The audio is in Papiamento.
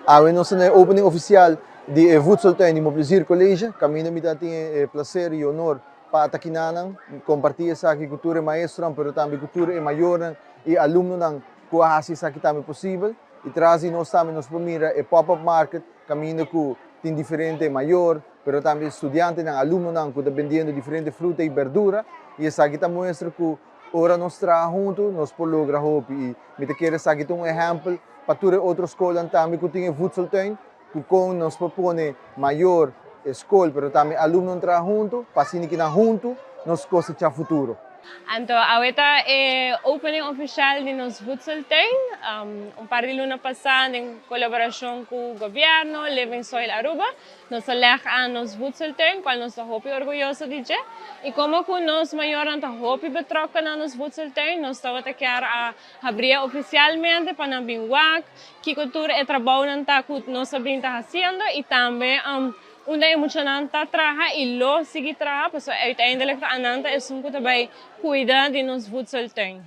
Awe nos ta na e opening oficial di e Voedseltuin di Mon Plaisir College. Caminda mi ta tin e placer y honor pa ta kinanan, comparti esaki cu tur e maestronan, pero tambe cu tur e mayornan y alumnonan cu a haci esaki tambe posibel. Y tras di nos tambe nos por mira e pop-up market, caminda cu tin diferente mayor, pero tambe studiantenan, alumnonan cu ta bendiendo diferente fruta y berdura. Y esaki ta muestra cu ora nos traha hunto, nos por logra hopi. Y mi ta kere esaki ta un ehempel pa tur e otro scolnan tambe cu tin e voedseltuin, cu con nos por pone mayor, scol, pero tambe alumnonan traha hunto, pa asina cu nan hunto nos cosecha futuro. Anto, awe ta e opening oficial di nos voedseltuin. Un par di luna pasa, den colaboracion cu gobierno, Living Soil Aruba, nos a leg aan nos voedseltuin, cual nos ta hopi orguyoso di dje. Y como cu nos mayornan ta hopi betrokken na nos voedseltuin, nos tabata kier a habri oficialmente pa nan bin wak, kico tur e trabounan ta cu nos a bin ta haciendo y tambe unda e muchanan ta traha y lo sigui traha, paso uiteindelijk ta nan ta esun cu ta bay cuida di nos voedseltuin.